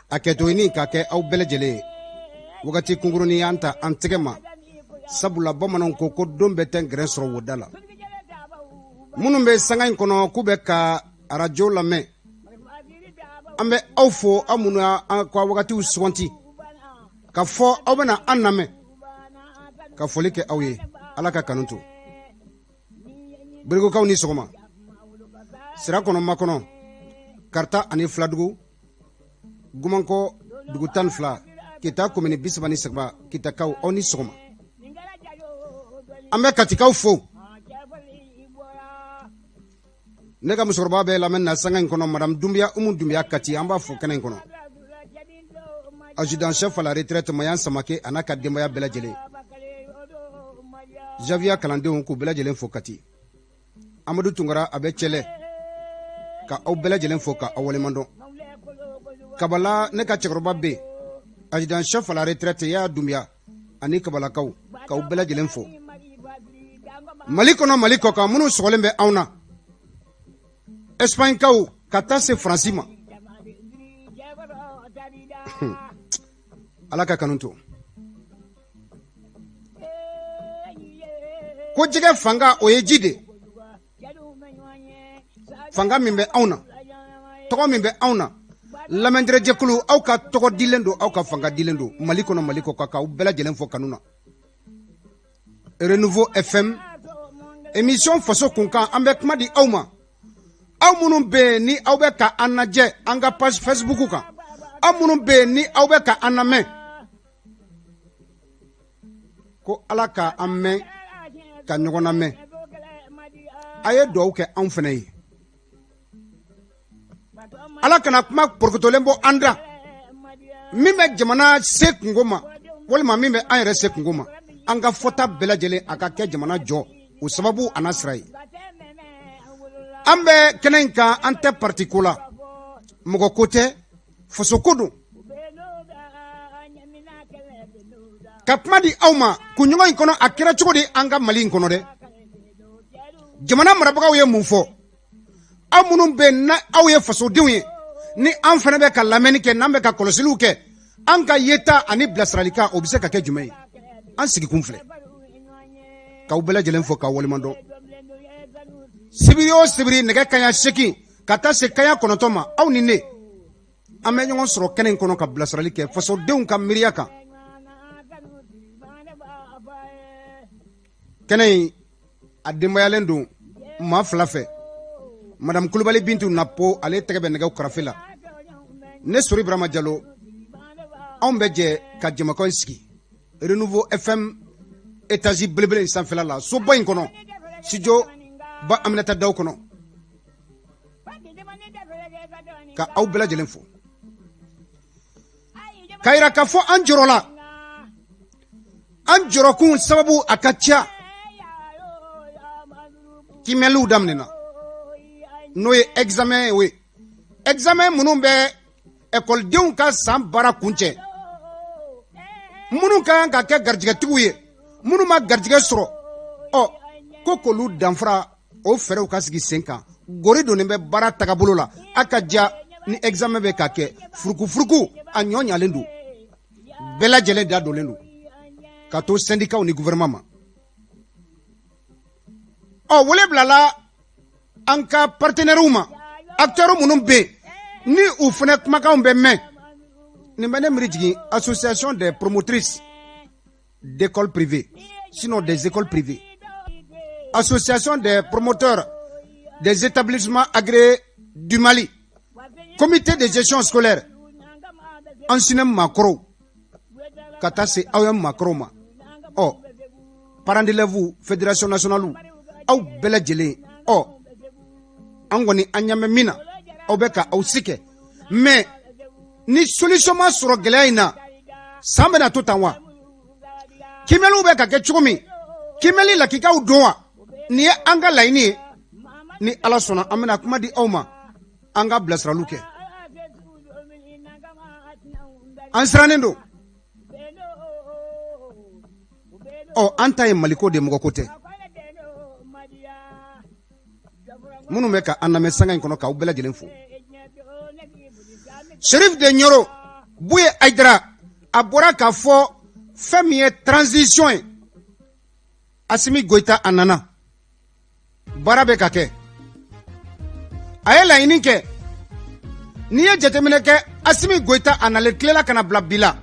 Hakɛto ɲini ka kɛ aw bɛɛ lajɛlen ye. Wagati kunkurunnin y'an ta an tɛgɛ ma, sabula bamananw ko ko don bɛɛ tɛ gɛrɛn sɔrɔ woda la. Minnu bɛ sanga in kɔnɔ k'u bɛ ka arajo lamɛn, an bɛ aw fo, aw minnu y'aw ka wagatiw suganti ka fɔ aw bɛna an lamɛn, ka foli kɛ aw ye. Ala ka kanu to. Berekokaw ni sɔgɔma. Sira kɔnɔ makɔnɔ, Karita ani Filadugu, Gumankɔ dugu 12, Kita komini 33, Kitakaw, aw ni sɔgɔma. An bɛ Katikaw fo. Ne ka musokɔrɔba bɛ lamɛn na sanga in kɔnɔ, madame Dunbiya, Umu Dunbiya Kati, an b'a fo kɛnɛ in kɔnɔ. Adjudant chef à la retraite Mayan Samake a n'a ka denbaya bɛɛ lajɛlen, Zawiya kalandenw, k'u bɛɛ lajɛlen fo Kati. Amadu Tunkara, a bɛ Cɛlɛ, ka aw bɛɛ lajɛlen fo ka aw waleɲuman dɔn. Kabala, ne ka cɛkɔrɔba bɛ yen, adjudant chef à la retraite Yaya Dunbiya ani Kabalakaw, k'aw bɛɛ lajɛlen fo. Mali kɔnɔ, Mali kɔ kan, minnu sɔgɔlen bɛ anw na, Espagnekaw ka taa se Faransi ma, Ala ka kanu to. Ko jɛgɛ fanga, o ye ji de. Fanga min bɛ anw na, tɔgɔ min bɛ anw na, lamɛnjɛkulu, aw ka tɔgɔ dilen don, aw ka fanga dilen don Mali kɔnɔ, Mali kɔ kan, k'aw bɛɛ lajɛlen fo kanu na. Renouveau FM, émission Faso Kunkan, an bɛ kuma di aw ma. Aw minnu bɛ yen ni aw bɛ ka an lajɛ an ka page Facebook kan, aw minnu bɛ yen ni aw bɛ ka an lamɛn, ko Ala ka an mɛn ka ɲɔgɔn lamɛn. A ye dugawu kɛ anw fana ye. Ala kana kuma porokotolen bɔ an da min bɛ jamana se kunko ma, walima min bɛ an yɛrɛ se kunko ma. An ka fɔta bɛɛ lajɛlen, a ka kɛ jamana jɔ o sababu a n'a sira ye. An bɛ kɛnɛ in kan, an tɛ parti ko la, mɔgɔ ko tɛ, faso ko don. Ka kuma di aw ma kunɲɔgɔn in kɔnɔ, a kɛra cogo di an ka Mali in kɔnɔ dɛ? Jamana marabagaw ye mun fɔ? Aw minnu bɛ na, aw ye fasodenw ye, ni an fana bɛ ka lamɛnni kɛ, n'an bɛ ka kɔlɔsiliw kɛ, an ka yeta ani bilasiralikan, o bɛ se ka kɛ jumɛn ye? An sigikun filɛ. K'aw bɛɛ lajɛlen fo k'aw waleɲuman dɔn. Sibiri o sibiri, nɛgɛ kaɲa 8 ka taa se kaɲa 9 ma, aw ni ne, an bɛ ɲɔgɔn sɔrɔ kɛnɛ in kɔnɔ ka bilasirali kɛ fasodenw ka miiriya kan. Kɛnɛ in a denbayalen don maa fila fɛ, madame Kulubali Bintu Napo, ale tɛgɛ bɛ nɛgɛw karafe la, ne Sori Burama Jalo. Anw bɛ jɛ ka jamakan in sigi Renouveau FM étage belebele in sanfɛla la, soba in kɔnɔ, studio ba Aminata Daw kɔnɔ, ka aw bɛɛ lajɛlen fo ka yira k'a fɔ an jɔrɔla. An jɔrɔkun sababu a ka ca. Kimɛliw daminɛna, n'o ye examen ye, examen minnu bɛ ekɔlidenw ka san baara kuncɛ, minnu ka kan ka kɛ garijɛgɛtigiw ye, minnu ma garijɛgɛ sɔrɔ, ɔ ko k'olu danfara, o fɛɛrɛw ka sigi sen kan. Gori donnen bɛ baara tagabolo la. A ka ja ni examen bɛ ka kɛ furukufuruku, a ɲɔ ɲalen don, bɛɛ lajɛlen da donnen don, ka to syndicats ni gouvernement ma. Ɔ wele bilala an ka partenaires ma, acteurs minnu bɛ yen ni u fana kumakanw bɛ mɛn. Nin bɛ ne miiri jigin association des promotrices d'écoles privées, sinon des écoles privées, association des promoteurs des établissements agréés du Mali, comité de gestion scolaire, enseignants maakɔrɔw, ka taa se aw ye maakɔrɔw ma, ɔ parents d'élèves, fédération nationale, aw bɛɛ lajɛlen. Ɔ an kɔni, an ɲɛ bɛ min na, aw bɛ ka aw si kɛ, mais ni solution ma sɔrɔ gɛlɛya in na, san bɛna to tan wa? Kimɛliw bɛ ka kɛ cogo min, kimɛli lakikaw don wa? Nin ye an ka laɲini ye. Ni Ala sɔnna, an bɛna kuma di aw ma, an ka bilasiraliw kɛ. An sirannen don. Ɔ an ta ye Maliko de, mɔgɔ ko tɛ. Minnu bɛ ka an lamɛn sanga in kɔnɔ, k'aw bɛɛ lajɛlen fo. Chérif de Nioro. Buye Hayidara, a bɔra k'a fɔ fɛn min ye transition ye, Asimi Goyita a nana, baara bɛ ka kɛ. A ye laɲini kɛ, n'i ye jateminɛ kɛ, Asimi Goyita a nalen tile la ka na bila bi la,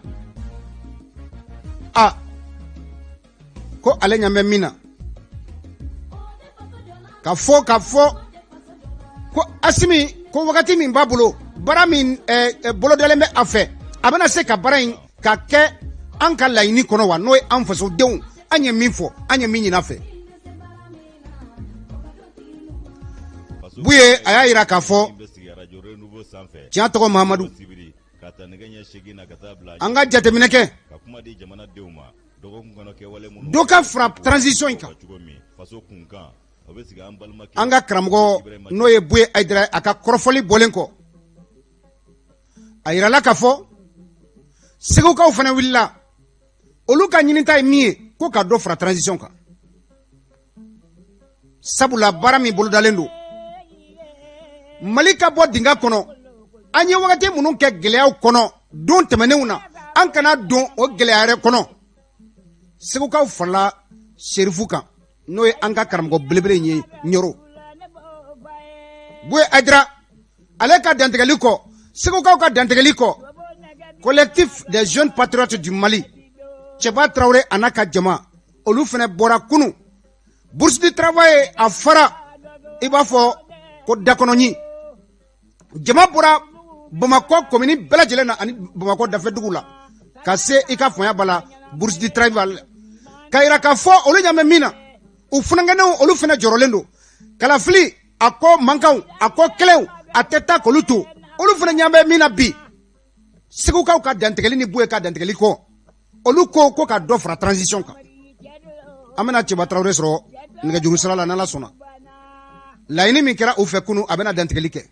a ko ale ɲɛ bɛ min na, ka fɔ k'a fɔ ko Asimi ko wagati min b'a bolo, baara min bolodalen bɛ a fɛ, a bɛna se ka baara in ka kɛ an ka laɲini kɔnɔ wa, n'o ye an fasodenw, an ye min fɔ, an ye min ɲini a fɛ. Buye a y'a jira k'a fɔ tiɲɛ tɔgɔ Mahamadu, an ka jateminɛ kɛ, dɔ ka fara transition in kan. An ka karamɔgɔ, n'o ye Buye Hayidara, a ka kɔrɔfɔli bɔlen kɔ, a yirala k'a fɔ Segukaw fana wulila, olu ka ɲinita ye min ye, ko ka dɔ fara transition kan, sabula baara min bolodalen don Mali ka bɔ dingɛ kɔnɔ, an ye wagati minnu kɛ gɛlɛyaw kɔnɔ don tɛmɛnenw na, an kana don o gɛlɛya yɛrɛ kɔnɔ. Segukaw farala Serifu kan, n'o ye an ka karamɔgɔ belebele in ye Ɲɔrɔ. Buye Hayidara ale ka dantigɛli kɔ, Segukaw ka dantigɛli kɔ, Collectif des jeunes patriotes du Mali, Cɛba Tarawele a n'a ka jama, olu fana bɔra kunun. Bourse du travail a fara i b'a fɔ ko dakɔnɔɲin, jama bɔra Bamakɔ komini bɛɛ lajɛlen na ani Bamakɔ dafɛdugu la ka se i ka faamuya b'a la Bourse du travail, ka yira k'a fɔ olu ɲɛ bɛ min na, u funankɛninw, olu fana jɔrɔlen don. Kalafili a ko mankanw, a ko kɛlɛw, a tɛ taa k'olu to, olu fana ɲɛ bɛ min na bi. Segukaw ka dantigɛli ni Buye ka dantigɛli kɔ, olu ko ko ka dɔ fara transition kan. An bɛna Cɛba Tarawele sɔrɔ nɛgɛjuru sira la n'Ala sɔnna. Laɲini min kɛra u fɛ kunun, a bɛna dantigɛli kɛ.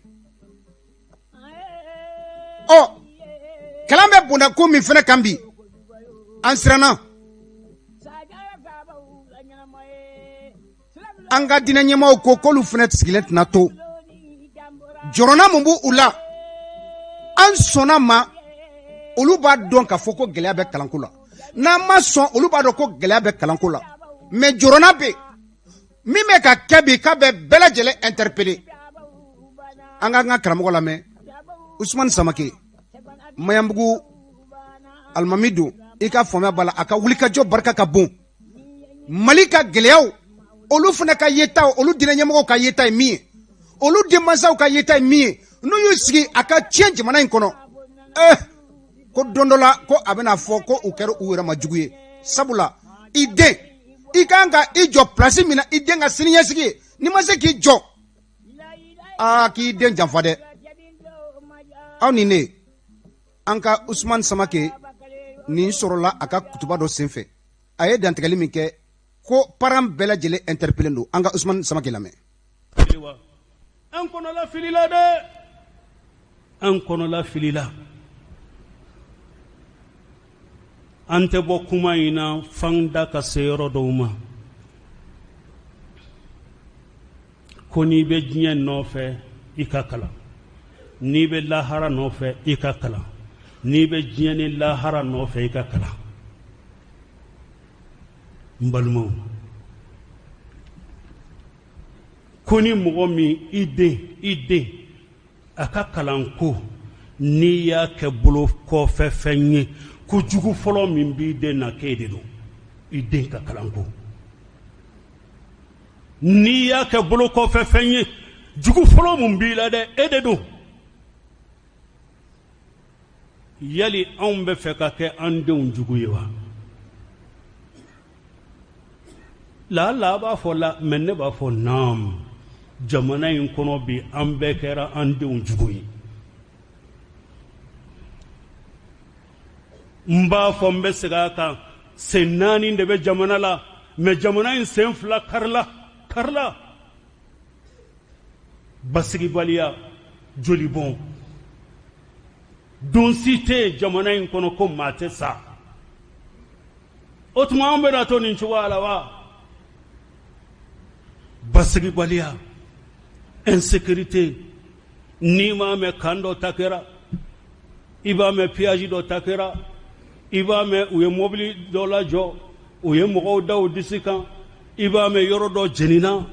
Ɔ kalan bɛ bonda ko min fana kan bi, an siranna. An ka diinɛ ɲɛmaaw ko k'olu fana sigilen tɛna to. Jɔrɔna mun b'u la, an sɔnna ma, olu b'a dɔn k'a fɔ ko gɛlɛya bɛ kalanko la. N'an ma sɔn, olu b'a dɔn ko gɛlɛya bɛ kalanko la, mais jɔrɔna bɛ min bɛ ka kɛ bi, k'a bɛ bɛɛ lajɛlen interpeller. An k'an ka karamɔgɔ lamɛn, Usumani Samake, Mayanbugu alimami don. I ka faamuya b'a la, a ka wulikajɔ barika ka bon. Mali ka gɛlɛyaw, olu fana ka yeta, olu diinɛ ɲɛmɔgɔw ka yeta ye min ye, olu denmansaw ka yeta ye min ye, n'u y'u sigi a ka tiɲɛ jamana in kɔnɔ, ko don dɔ la ko a bɛna fɔ ko u kɛra u yɛrɛ ma jugu ye. Sabula i den, i kan ka i jɔ place min na i den ka siniɲɛsigi ye, n'i ma se k'i jɔ, aa, k'i den janfa dɛ. Aw ni ne, an ka Usumani Samake nin sɔrɔla a ka kutuba dɔ senfɛ, a ye dantigɛli min kɛ ko parent bɛɛ lajɛlen interpellé don. An ka Usumani Samake lamɛn. An kɔnɔla filila dɛ, an kɔnɔla filila. An tɛ bɔ kuma in na f'an da ka se yɔrɔ dɔw ma, ko n'i bɛ diɲɛ nɔfɛ, i ka kalan, n'i bɛ lahara nɔfɛ, i ka kalan, n'i bɛ diɲɛ ni lahara nɔfɛ, i ka kalan. N balimaw, ko ni mɔgɔ min i den, i den a ka kalanko, n'i y'a kɛ bolo kɔfɛ fɛn ye, ko jugu fɔlɔ min b'i den na, k'e de don. I den ka kalanko, n'i y'a kɛ bolo kɔfɛ fɛn ye, jugu fɔlɔ mun b'i la dɛ, e de don. Yali anw bɛ fɛ ka kɛ an denw jugu ye wa? Laala a b'a fɔ la, mais ne b'a fɔ naam. Jamana in kɔnɔ bi, an bɛɛ kɛra an denw jugu ye. N b'a fɔ, n bɛ segin a kan, sen naani de bɛ jamana la, mais jamana in sen fila karila karila. Basigibaliya, jolibɔn, don si tɛ yen jamana in kɔnɔ ko maa tɛ sa. O tuma an bɛna to nin cogoya la wa? Basigibaliya, insécurité, n'i m'a mɛn, kan dɔ ta kɛra. I b'a mɛn pillage dɔ ta kɛra, i b'a mɛn u ye mobili dɔ lajɔ, u ye mɔgɔw da u disi kan, i b'a mɛn yɔrɔ dɔ jenina,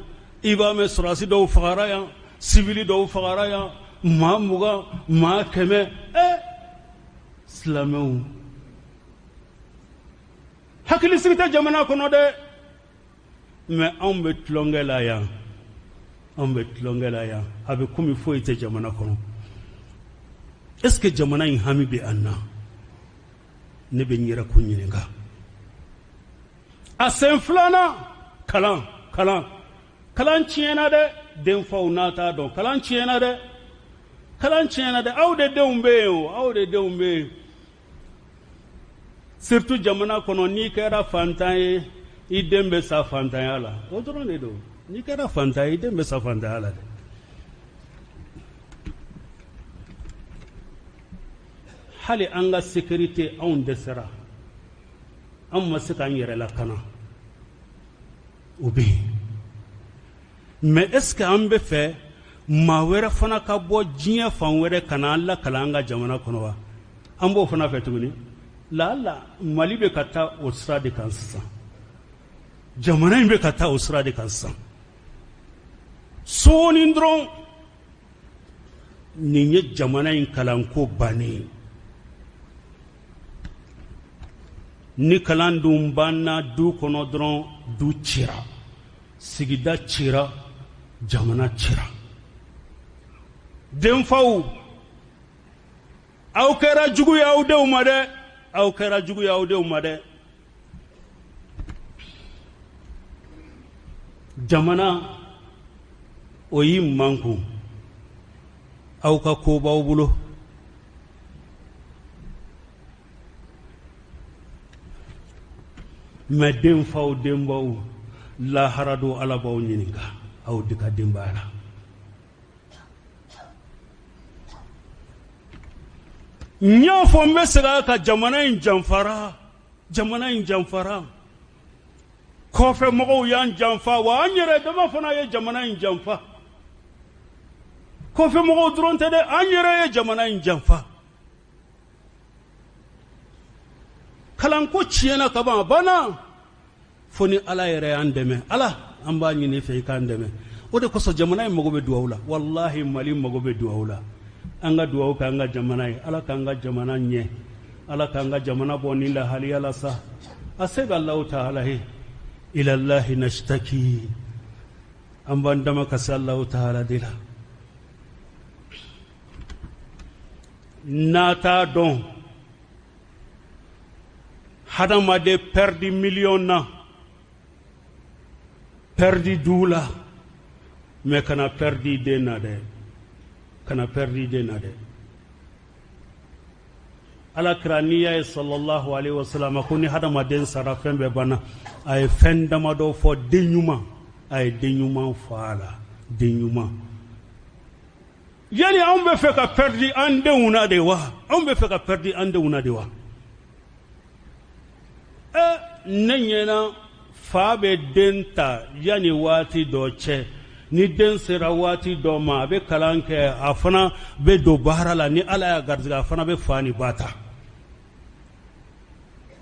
i b'a mɛn sɔrɔdasi dɔw fagara yan, sivili dɔw fagara yan, maa 20, maa 100. Ɛ silamɛw, hakilisigi tɛ jamana kɔnɔ dɛ. Mais anw bɛ tulonkɛ la yan, anw bɛ tulonkɛ la yan, a bɛ komi foyi tɛ jamana kɔnɔ. Est ce que jamana in hami bɛ an na? Ne bɛ n yɛrɛ kun ɲininka. A sen filanan, kalan, kalan, kalan tiɲɛna dɛ. Denfaw n'a t'a dɔn, kalan tiɲɛna dɛ, kalan tiɲɛna dɛ. Aw de denw bɛ yen o, aw de denw bɛ yen. Surtout jamana kɔnɔ, n'i kɛra fantan ye, i den bɛ sa fantanya la. O dɔrɔn de don. N'i kɛra fantan ye, i den bɛ sa fantanya la dɛ. Hali an ka sécurité, anw dɛsɛra, anw ma se k'an yɛrɛ lakana, o bɛ yen. Mais est ce que an bɛ fɛ maa wɛrɛ fana ka bɔ diɲɛ fan wɛrɛ ka na an lakalan an ka jamana kɔnɔ wa? An b'o fana fɛ tuguni? Laala Mali bɛ ka taa o sira de kan sisan, jamana in bɛ ka taa o sira de kan sisan. Sɔɔni dɔrɔn, nin ye jamana in kalanko bannen ye. Ni kalan dun banna du kɔnɔ dɔrɔn, du cira, sigida cira, jamana cira. Denfaw, aw kɛra jugu ye aw denw ma dɛ, aw kɛra jugu ye aw denw ma dɛ. Jamana o y'i mankun, aw ka ko b'aw bolo. Mais denfaw, denbaw, lahara don Ala b'aw ɲininka aw de ka denbaya la. N y'a fɔ, n bɛ segin a kan, jamana in janfara, jamana in janfara. Kɔfɛ mɔgɔw y'an janfa wa, an yɛrɛ dama fana ye jamana in janfa. Kɔfɛ mɔgɔw dɔrɔn tɛ dɛ, an yɛrɛ ye jamana in janfa. Kalanko tiɲɛna ka ban, a banna, fo ni Ala yɛrɛ y'an dɛmɛ. Ala, an b'a ɲini i fɛ, i k'an dɛmɛ. O de kosɔn jamana in mago bɛ dugawu la. Walahi, Mali mago bɛ dugawu la. An ka dugawu kɛ an ka jamana ye. Ala k'an ka jamana ɲɛ, Ala k'an ka jamana bɔ ni lahaliya la sa. A se bɛ Alahu taala ye. Ilallahi nashtaki, an b'an dama ka se Alahu taala de la. N'a t'a dɔn, hadamaden pɛridi miliyɔn na, pɛridi du la, mais kana pɛridi den na dɛ, kana pɛridi den na dɛ. Ala kira, n'i y'a ye, sallallahu alaihi wasallam, ko ni hadamaden sara, fɛn bɛɛ banna, a ye fɛn damadɔ fɔ. Den ɲuman, a ye den ɲuman fɔ a la, den ɲuman. Yali anw bɛ fɛ ka pɛridi an denw na de wa? Anw bɛ fɛ ka pɛridi an denw na de wa? Ɛ, ne ɲɛna, fa bɛ den ta yanni waati dɔ cɛ. Ni den sera waati dɔ ma, a bɛ kalan kɛ, a fana bɛ don baara la. Ni Ala y'a garisɛgɛ, a fana bɛ fa ni ba ta.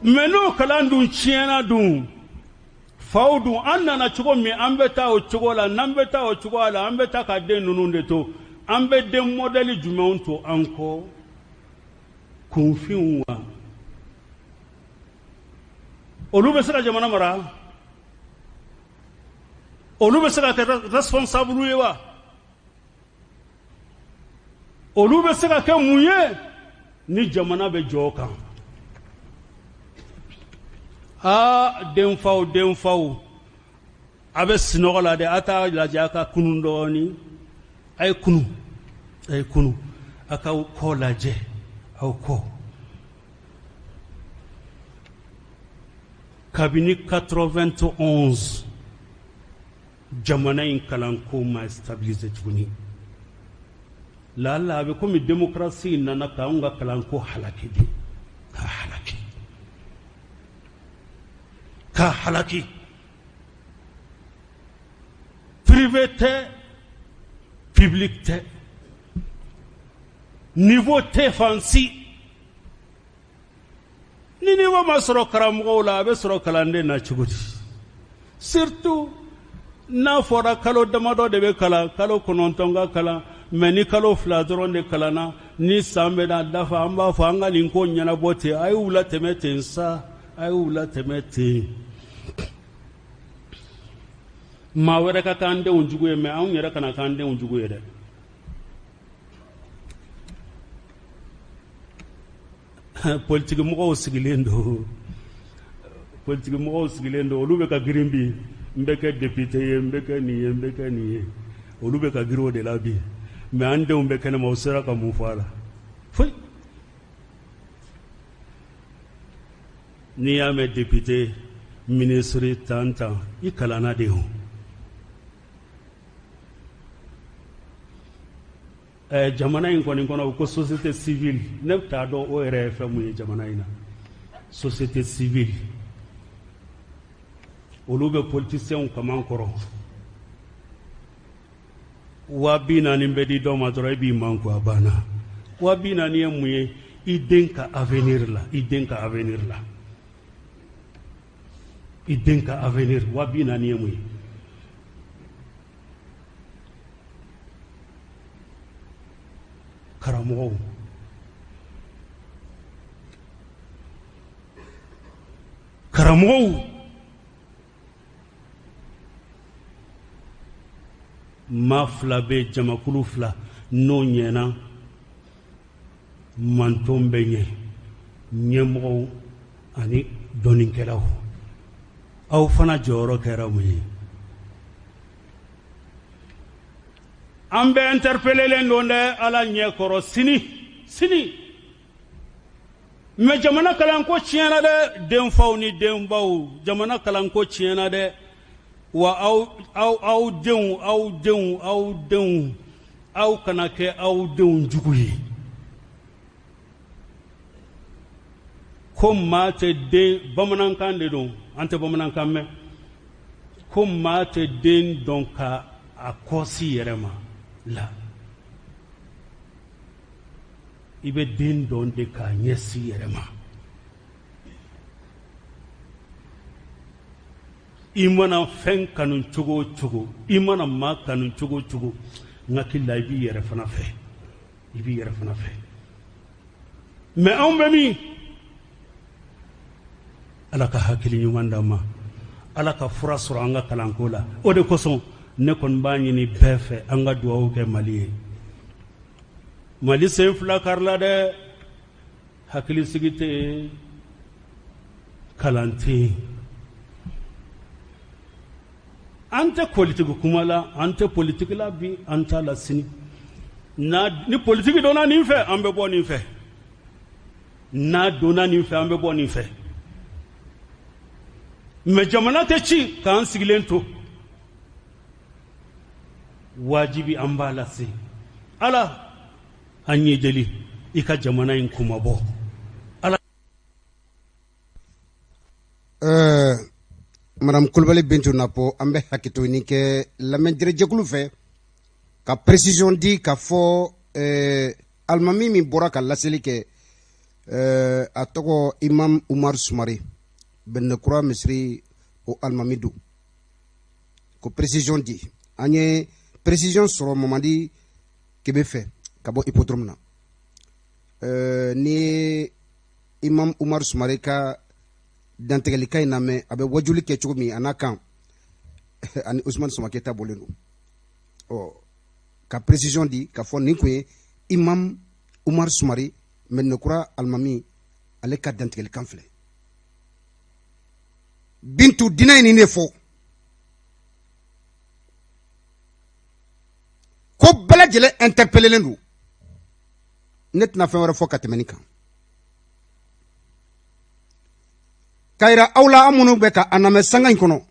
Mais n'o kalan dun tiɲɛna dun, faw dun, an nana cogo min, an bɛ taa o cogo la. N'an bɛ taa o cogo la, an bɛ taa ka den ninnu de to. An bɛ den mɔdɛli jumɛnw to an kɔ? Kunfinw wa? Olu bɛ se ka jamana mara? Olu bɛ se ka kɛ responsable ye wa? Olu bɛ se ka kɛ mun ye ni jamana bɛ jɔ kan? Aa, denfaw, denfaw, a bɛ sinɔgɔ la dɛ. A t'a lajɛ, a ka kunun dɔɔnin. A ye kunu, a ye kunu, a k'aw kɔ lajɛ, aw kɔ. Kabini 91, jamana in kalanko ma stabiliser tuguni. Laala a bɛ komi démocratie nana k'anw ka kalanko halaki de, k'a halaki, k'a halaki. Privé tɛ, public tɛ, niveau tɛ fan si. Ni niveau ma sɔrɔ karamɔgɔw la, a bɛ sɔrɔ kalanden na cogo di? Surtout n'a fɔra kalo damadɔ de bɛ kalan, kalo 9 ka kalan, mais ni kalo 2 dɔrɔn de kalanna, ni san bɛna dafa, an b'a fɔ an ka nin ko ɲɛnabɔ ten. A y'u latɛmɛ ten sa, a y'u latɛmɛ ten. Maa wɛrɛ ka k'an denw jugu ye, mais anw yɛrɛ kana k'an denw jugu ye dɛ. Politikimɔgɔw sigilen don, politikimɔgɔw sigilen don, olu bɛ ka girin bi, n bɛ kɛ député ye, n bɛ kɛ nin ye, n bɛ kɛ nin ye. Olu bɛ ka girin o de la bi, mais an denw bɛ kɛnɛma, u sera ka mun fɔ a la? Foyi. N'i y'a mɛn député, ministre, tan tan, i kalanna de o. Jamana in kɔni kɔnɔ ko société civile, ne t'a dɔn o yɛrɛ ye fɛn mun ye jamana in na. Société civile, olu bɛ politiciens kaman kɔrɔ. 40 000 bɛ di dɔ ma dɔrɔn, e b'i man ko, a banna. 40 000 ye mun ye i den ka avenir la? I den ka avenir la, i den ka avenir, 40 000 ye mun ye? Karamɔgɔw, karamɔgɔw, maa fila bɛ, jamakulu fila n'o ɲɛna, manton bɛ ɲɛ, ɲɛmɔgɔw ani dɔnnikɛlaw. Aw fana jɔyɔrɔ kɛra mun ye? An bɛ interpellelen don dɛ Ala ɲɛ kɔrɔ sini sini. Mais jamana kalanko tiɲɛna dɛ, denfaw ni denbaw, jamana kalanko tiɲɛna dɛ. Wa aw aw aw denw, aw denw, aw denw, aw kana kɛ aw denw jugu ye. Ko maa tɛ den, bamanankan de don, an tɛ bamanankan mɛn, ko maa tɛ den dɔn ka a kɔsi yɛrɛ ma la, i bɛ den dɔn de k'a ɲɛsin yɛrɛ ma. I mana fɛn kanu cogo o cogo, i mana maa kanu cogo o cogo, n hakili la i b'i yɛrɛ fana fɛ, i b'i yɛrɛ fana fɛ. Mais anw bɛ min? Ala ka hakili ɲuman d'an ma, Ala ka fura sɔrɔ an ka kalanko la. O de kosɔn ne kɔni b'a ɲini bɛɛ fɛ, an ka dugawu kɛ Mali ye. Mali sen fila karila dɛ, hakilisigi tɛ yen, kalan tɛ yen. An tɛ politiki kuma la, an tɛ politiki la bi, an t'a la sini. Ni politiki donna nin fɛ, an bɛ bɔ nin fɛ. N'a donna nin fɛ, an bɛ bɔ nin fɛ. Mais jamana tɛ ci k'an sigilen to. Wajibi an b'a lase. Ala, an y'i deli, i ka jamana in kunmabɔ, Ala. Madame Kulibali Bintu Napo, an bɛ hakɛto ɲini kɛ lamɛnjɛrɛjɛkulu fɛ ka précision di k'a fɔ alimami min bɔra ka laseli kɛ, a tɔgɔ Imam Umar Sumare, Bɛnɛkura misiri o alimami don. Ko précision di, an ye précision sɔrɔ Mamadi Kebe fɛ ka bɔ hippodrome na. Ni ye Imam Umar Sumare ka dantigɛlikan in lamɛn, a bɛ wajuli kɛ cogo min, a n'a kan ani Usumani Samakɛ ta bɔlen don. Ɔ ka précision di k'a fɔ nin kun ye Imam Umar Sumare, Mɛdinakura alimami, ale ka dantigɛlikan filɛ. Bintu, diinɛ ye nin de fɔ ko bɛɛ lajɛlen interpellelen don. Ne tɛna fɛn wɛrɛ fɔ ka tɛmɛ nin kan, k'a yira aw la, an minnu bɛ ka an lamɛn sanga in kɔnɔ,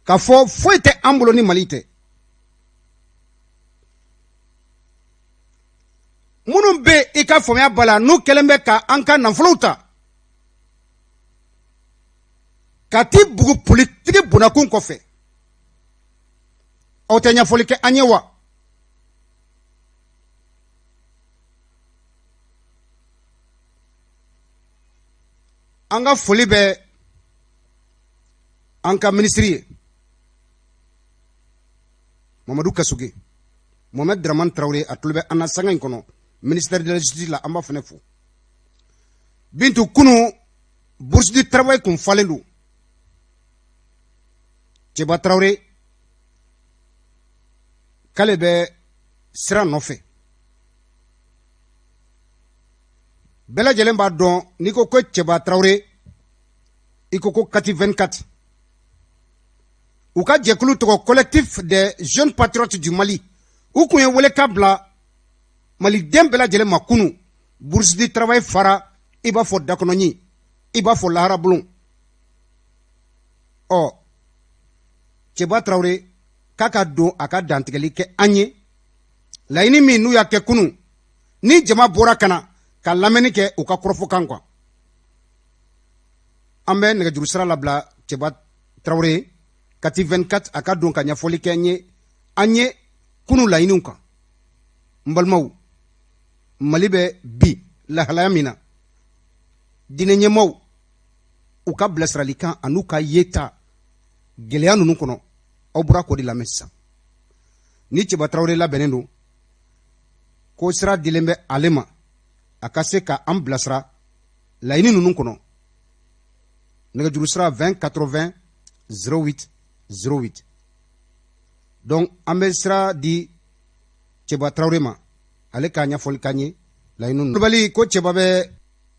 k'a fɔ foyi tɛ an bolo ni Mali tɛ. Minnu bɛ i ka faamuya ba la, n'u kɛlen bɛ ka an ka nafolow ta ka t'i bugu politiki bonnakun kɔfɛ, aw tɛ ɲɛfɔli kɛ an ye wa? An ka foli bɛ an ka minisiri ye, Mamadu Kasoge, Mohamed Dramane Traoré. A tulo bɛ an na sanga in kɔnɔ ministère de la Justice la, an b'a fana fo. Bintu, kunu Bourse du Travail kun falen don. Cɛba Traoré k'ale bɛ sira nɔfɛ. Bɛɛ lajɛlen b'a dɔn, n'i ko ko Cɛba Traoré, i ko ko Kati 24, u ka jɛkulu tɔgɔ Collectif des Jeunes Patriotes du Mali. U kun ye welekan bila maliden bɛɛ lajɛlen ma kunu. Bourse du Travail fara i b'a fɔ dakɔnɔɲin, i b'a fɔ laharabulon. Ɔ, Cɛba Traoré k'a ka don a ka dantigɛli kɛ an ye laɲini min n'u y'a kɛ kunu, ni jama bɔra ka na ka lamɛnni kɛ u ka kɔrɔfɔkan kan. An bɛ nɛgɛjuru sira labila Cɛba Traoré, Kati 24, a ka don ka ɲɛfɔli kɛ n ye an ye kunu laɲiniw kan. N balimaw, Mali bɛ bi lahalaya min na, diinɛ ɲɛmaaw u ka bilasiralikan an'u ka yeta gɛlɛya ninnu kɔnɔ, aw bɔra k'o de lamɛn sisan. Ni Cɛba Tarawele labɛnnen don ko sira dilen bɛ ale ma, a ka se ka an bilasira laɲini ninnu kɔnɔ, nɛgɛjuru sira 20 80 08 08. Donc an bɛ sira di Cɛba Tarawele ma, ale k'a ɲɛfɔli k'an ye laɲini ninnu. Kulubali ko Cɛba bɛ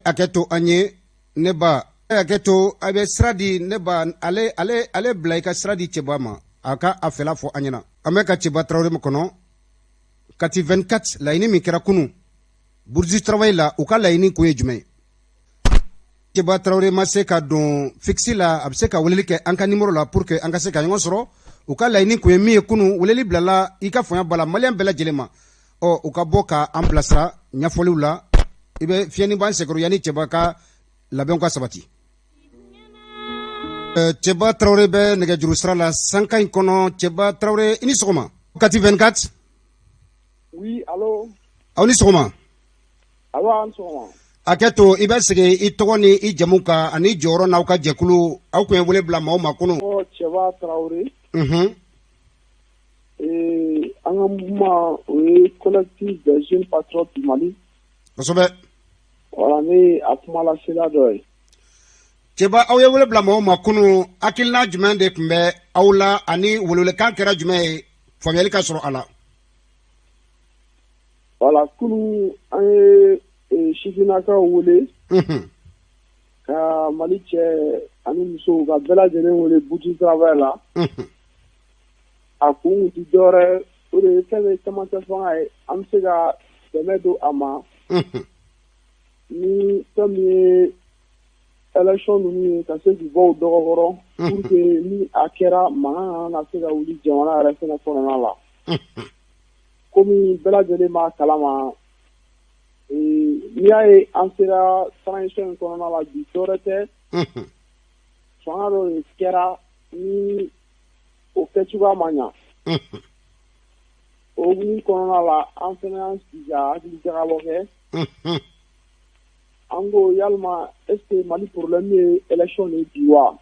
hakɛ to an ye. Ne ba, hakɛ to, a bɛ sira di ne ba. Ale ale ale bila i ka sira di Cɛba ma, a ka a fɛla fɔ an ɲɛna. An bɛ ka Cɛba Tarawele ma kɔnɔ, Kati 24, laɲini min kɛra kunun Bourse du Travail la, u ka laɲini kun ye jumɛn ye? Cɛba Tarawele ma se ka don fixe la, a bɛ se ka weleli kɛ an ka numéro la pour que an ka se ka ɲɔgɔn sɔrɔ. U ka laɲini kun ye min ye kunun, weleli bilala i ka faamuya b'a la maliyɛn bɛɛ lajɛlen ma. Ɔ, u ka bɔ ka an bilasira ɲɛfɔliw la. I bɛ fiɲɛni b'an sɛgɛrɛ yanni Cɛba ka labɛnw ka sabati. Cɛba Tarawele bɛ nɛgɛjuru sira la sanka in kɔnɔ. Cɛba Tarawele, i ni sɔgɔma, Kati 24. Oui, allo. Aw ni sɔgɔma. Awa, an sɔgɔma. Hakɛ to, i bɛ segin i tɔgɔ ni i jamu kan ani jɔyɔrɔ n'aw ka jɛkulu. Aw kun ye wele bila maaw ma kunun. Ɔ, Cɛba Tarawele. An ka mouvement, o ye Collectif des Jeunes Patriotes du Mali. Voilà, ne ye a kumalasela dɔ ye. Cɛba, aw ye wele bila maaw ma kunun, hakilina jumɛn de tun bɛ aw la ani welewelekan kɛra jumɛn ye, faamuyali ka sɔrɔ a la? Voilà, kunun an ye sifinnakaw wele ka Mali cɛ ani musow ka bɛɛ lajɛlen wele Bourse du Travail la. A kun tɛ dɔwɛrɛ, o de ye fɛn min ye camancɛ fanga ye, an bɛ se ka dɛmɛ don a ma ni fɛn min ye élection ninnu ye, ka se k'u bɔ u dɔgɔkɔrɔ pour que ni a kɛra, mankan kana na se ka wuli jamana yɛrɛ fɛnɛ kɔnɔna la. Komi bɛɛ lajɛlen b'a kalama, n'i y'a ye an sera transition in kɔnɔna la bi, dɔwɛrɛ tɛ, fanga dɔ de kɛra ni o kɛcogoya ma ɲa. O hukumu kɔnɔna la, an fana y'an sigi ka hakili jagabɔ kɛ. An ko yalima, est ce que Mali problème ye élection de ye bi wa?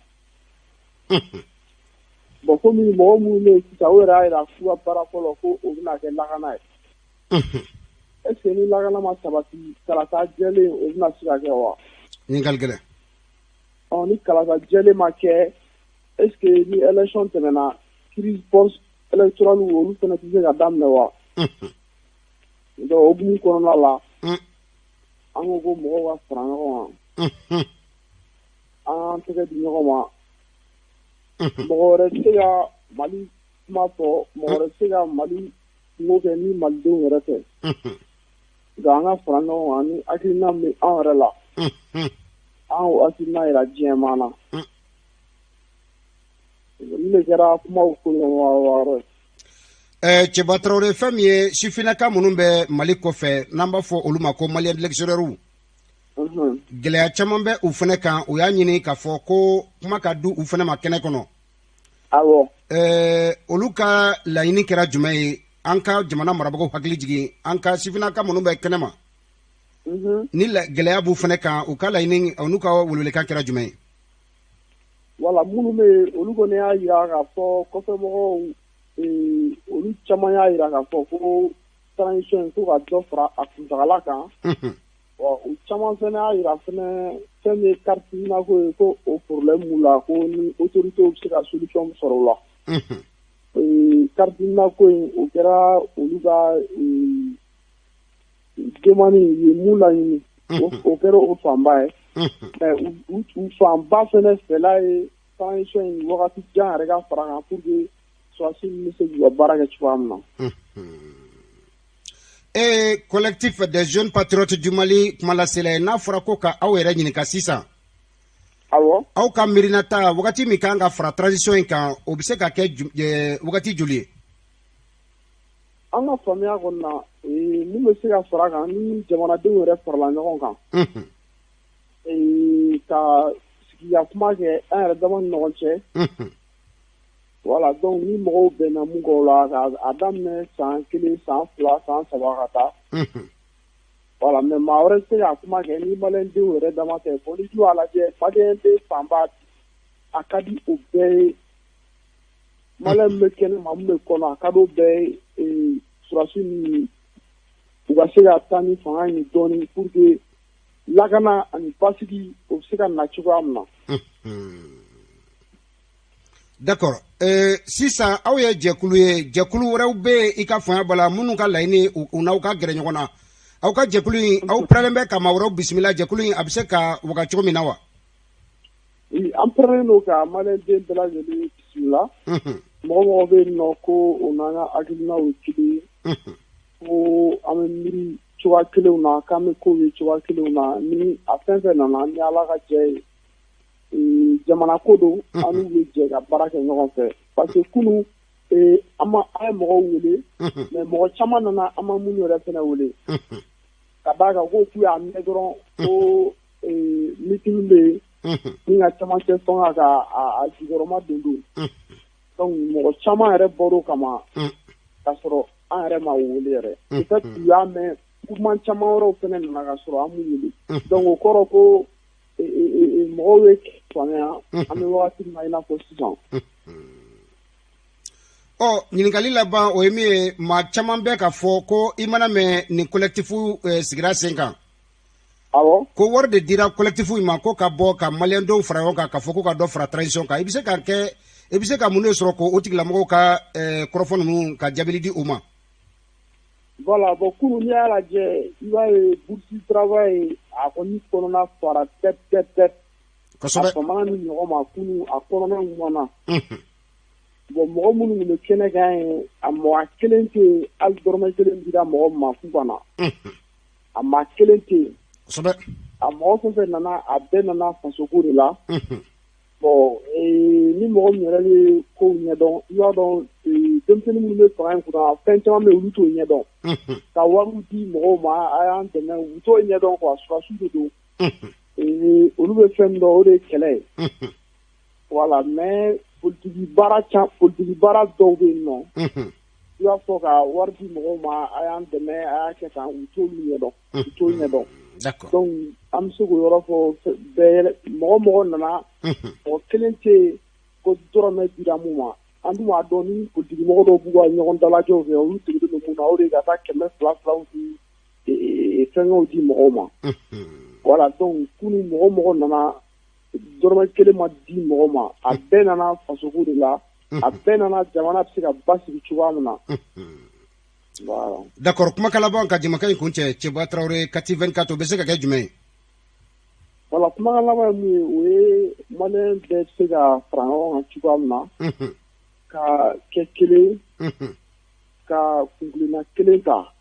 Bon, komi mɔgɔ minnu bɛ yen sisan, u yɛrɛ y'a jira k'u ka baara fɔlɔ ko o bɛna kɛ lakana ye. Est ce que ni lakana ma sabati, kalata jɛlen o bɛna se ka kɛ wa? Ɲininkali gɛlɛn. Ɔ, ni kalata jɛlen ma kɛ, est ce que ni élection tɛmɛna, crise post électorale olu fana tɛ se ka daminɛ wa? Donc o hukumu kɔnɔna la, an ko ko mɔgɔw ka fara ɲɔgɔn kan, an k'an tɛgɛ di ɲɔgɔn ma. Mɔgɔ wɛrɛ tɛ se ka Mali kuma fɔ, mɔgɔ wɛrɛ tɛ se ka Mali kungo kɛ ni malidenw yɛrɛ tɛ. Nka an ka fara ɲɔgɔn kan ni hakilina min bɛ anw yɛrɛ la, an k'o hakilina jira diɲɛmaa na. Nin de kɛra kumaw yɔrɔ ye. Cɛba Tarawele, fɛn min ye sifinnaka minnu bɛ Mali kɔfɛ, n'an b'a fɔ olu ma ko Maliens de l'extérieur, gɛlɛya caman bɛ u fana kan. U y'a ɲini k'a fɔ ko kuma ka di u fana ma kɛnɛ kɔnɔ. Olu ka laɲini kɛra jumɛn ye? An ka jamana marabagaw hakili jigin an ka sifinnaka minnu bɛ kɛnɛ ma. Ni gɛlɛya b'u fana kan, u ka laɲini n'u ka welewelekan kɛra jumɛn ye? Voilà, minnu bɛ yen, olu kɔni y'a jira k'a fɔ kɔfɛmɔgɔw, olu caman y'a jira k'a fɔ ko transition ko ka dɔ fara a kuntagala kan. U caman fana y'a jira fana fɛn min ye carte NINA ko ye, ko o problème b'u la, ko ni autorités bɛ se ka solution sɔrɔ o la. Carte NINA ko in, o kɛra olu ka demande u ye mun laɲini, o kɛra o fanba ye. Mais u fanba fana fɛla ye transition in wagati jan yɛrɛ ka fara kan pour que sɔrɔdasi ninnu bɛ se k'u ka baara kɛ cogoya min na. E Collectif des jeunes patriotes du Mali kumalasela ye, n'a fɔra ko ka aw yɛrɛ ɲininka sisan, aw ka miirinata, wagati min kan ka fara transition in kan, o bɛ se ka kɛ wagati joli ye? An ka faamuya kɔni na, mun bɛ se ka fara kan, ni jamanadenw yɛrɛ farala ɲɔgɔn kan ka sigiya kuma kɛ an yɛrɛ dama ni ɲɔgɔn cɛ, voilà. Donc ni mɔgɔw bɛnna mun kɔ o la, k'a daminɛ san 1, san 2, san 3 ka taa, voilà. Mais maa wɛrɛ tɛ se ka kuma kɛ ni maliyɛndenw yɛrɛ dama tɛ. Bon, ni dun y'a lajɛ, maliyɛnden fanba, a ka di o bɛɛ ye. Maliyɛn min bɛ kɛnɛma, min bɛ kɔnɔ, a ka di o bɛɛ ye sɔrɔdasi ninnu u ka se ka taa ni fanga ye dɔɔnin pour que lakana ani basigi, o bɛ se ka na cogoya min na. D'accord. Sisan aw ye jɛkulu ye, jɛkulu wɛrɛw bɛ yen i ka faamuya b'a la minnu ka laɲini u n'aw ka gɛrɛ ɲɔgɔn na. Aw ka jɛkulu in, aw pɛrɛlen bɛ ka maa wɛrɛw bisimila jɛkulu in a bɛ se ka waga cogo min na wa? An pɛrɛnnen don ka maliyɛnden bɛɛ lajɛlen bisimila. Mɔgɔ mɔgɔ bɛ yen nɔ ko o n'an ka hakilinaw ye kelen ye, ko an bɛ miiri cogoya kelenw na, k'an bɛ kow ye cogoya kelenw na, ni a fɛn fɛn nana ni Ala ka jɛ ye, jamana ko don, an n'u bɛ jɛ ka baara kɛ ɲɔgɔn fɛ. Parce que kunun an ma an ye mɔgɔw wele, mais mɔgɔ caman nana, an ma minnu yɛrɛ fana wele, ka d'a kan ko k'u y'a mɛn dɔrɔn ko meeting bɛ yen ni ka camancɛ fanga ka a jukɔrɔma don. Donc mɔgɔ caman yɛrɛ bɔr'o kama k'a sɔrɔ an yɛrɛ ma wele yɛrɛ. Peut-être u y'a mɛn, mouvement caman wɛrɛw fana nana ka sɔrɔ an m'u wele. Donc o kɔrɔ ko mɔgɔw ye faamuya an bɛ wagati min na i n'a fɔ sisan. Ɔ, ɲininkali laban, o ye min ye, maa caman bɛ ka fɔ ko i mana mɛn nin collectif sigira sen kan, ko wari de dira collectif in ma ko ka bɔ ka maliyɛndenw fara ɲɔgɔn kan, ka fɔ ko ka dɔ fara transition kan. I bɛ se ka mun de sɔrɔ ko o tigilamɔgɔw ka kɔrɔfɔ ninnu ka jaabili di u ma? Voilà, bon, kunun n'i y'a lajɛ, i b'a ye bourse du travail a kɔni kɔnɔna fara tɛp tɛp tɛp. A famana ni ɲɔgɔn ma kunun, a kɔnɔna ŋana. Bon, mɔgɔ minnu tun bɛ kɛnɛ kan ye, a mɔgɔ kelen tɛ yen, hali dɔrɔmɛ kelen dira mɔgɔ min ma k'u ka na, a maa kelen tɛ yen. A mɔgɔ fɛn fɛn nana, a bɛɛ nana fasoko de la. Bon, ni mɔgɔ min yɛrɛ bɛ kow ɲɛdɔn, i b'a dɔn denmisɛnnin minnu bɛ fanga in kunna, fɛn caman bɛ yen, olu t'o ɲɛdɔn. Ka wariw di mɔgɔw ma, a y'an dɛmɛ, u t'o ɲɛdɔn quoi. Sɔrɔdasiw de don, olu bɛ fɛn min dɔn, o de ye kɛlɛ ye, voilà. Mais politique baara politique baara dɔw bɛ yen nɔ, i b'a fɔ ka wari di mɔgɔw ma, a y'an dɛmɛ, a y'a kɛ tan, u t'olu ɲɛdɔn, u t'o ɲɛdɔn. Donc an bɛ se k'o yɔrɔ fɔ bɛɛ. Mɔgɔ mɔgɔ nana, mɔgɔ kelen tɛ yen ko dɔrɔmɛ dira mun ma. An dun b'a dɔn ni politique mɔgɔ dɔw b'u ka ɲɔgɔn dalajɛw kɛ, olu degelen don mun na, o de ye ka taa kɛmɛ fila filaw di, fɛngɛw di mɔgɔw ma, voilà. Donc kunun mɔgɔ mɔgɔ nana, dɔrɔmɛ kelen ma di mɔgɔ ma. A bɛɛ nana fasoko de la, a bɛɛ nana jamana bɛ se ka basigi cogoya min na, voilà. D'accord. Kumakan laban ka jamakan in kun cɛ, Cɛba Tarawele, Kati 24, o bɛ se ka kɛ jumɛn ye? Voilà, kumakan laban ye mun ye, o ye maliyɛn bɛɛ bɛ se ka fara ɲɔgɔn kan cogoya min na, ka kɛ kelen, ka kuntilenna kelen ta.